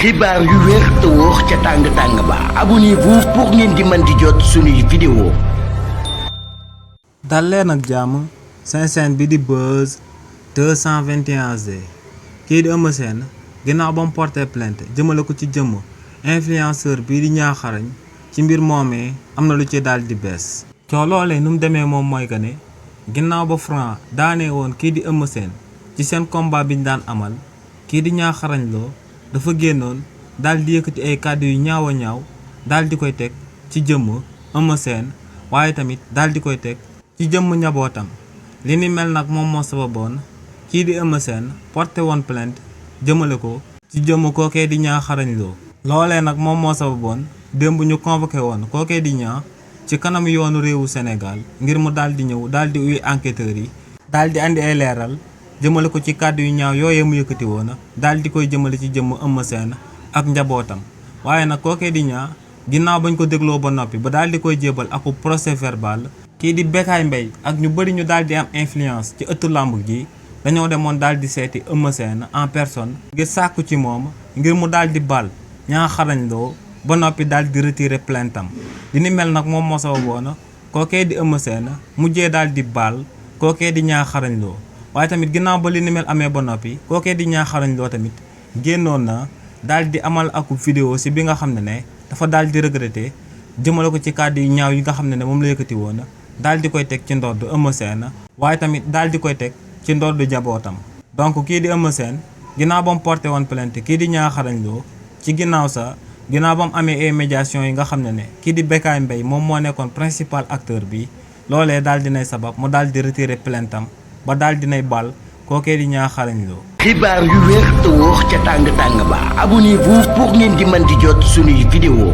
xibaar yu wér te wóor ca tàng ba abonnez-vous pour ngeen di mën di jot suñuy vidéo. dal leen ak jàmm seen chaîne bi di Buzz 221G kii di Eumeu Sène ginnaaw ba mu porté plainte jëmale ko ci jëmm influenceur bii di ñaaxarañ ci mbir moomee am na lu ci daal di bees. coo loolee nu mu demee moom mooy que ne ginnaaw ba Franc daanee woon kii di Eumeu Sène ci seen combat bi ñu daan amal kii di ñaaxarañ loo dafa génnoon daal di yëkkati ay kàddu yu ñaaw a ñaaw daal di koy teg ci jëmm Eumeu Sène waaye tamit daal di koy teg ci jëmm njabootam. li ni mel nag moom moo sababoon kii di Eumeu Sène porté woon plainte jëmale ko ci jëmm kookee di ñaaxarañ loo. loolee nag moom moo sababoon démb ñu convoqué woon kookee di ñaa ci kanam yoonu réewu Sénégal ngir mu daal di ñëw daal di uy enquêteurs yi daal di andi ay leeral jëmale ko ci kàddu yu ñaaw yooyee mu yëkkati woon daal di koy jëmale ci jëmm Eumeu Sène ak njabootam. waaye nag kookee di ñaa ginnaaw bañ ko dégloo ba noppi ba daal di koy jébal aku procès verbal kii di Bécaye Mbaye ak ñu bëri ñu daal di am influence ci ëttu làmb gi dañoo demoon daal di seeti Eumeu Sène en personne ngir sàkku ci moom ngir mu daal di bal ñaaxarañ loo ba noppi daal di retirer plaintam. li ni mel nag moom moo sababoon kookee di Eumeu Sène mujjee daal di baal kookee di ñaaxarañ loo. waaye tamit ginnaaw ba li ni mel amee ba noppi kookee di ñaaxarañ loo tamit génnoon na daal di amal aku vidéo si bi nga xam ne dafa daal di regretter jëmale ko ci kàddu yu ñaaw yi nga xam ne moom la yëkkati woon daal di koy teg ci ndodd Eumeu Sène waaye tamit daal di koy teg ci ndodd jabootam. donc kii di Eumeu Sène ginnaaw ba mu porté woon plainte kii di ñaaxarañ loo ci ginnaaw ba mu amee ay médiation yi nga xam ne kii di Bécaye Mbaye moom moo nekkoon principal acteur bi loolee daal dinay sabab mu daal di retirer plaintam ba daal dinay bal kookee di ñaaxarañ loo. xibaar yu wér te wóor ca tàng ba abonnez-vous pour ngeen di mën di jot suñuy vidéo.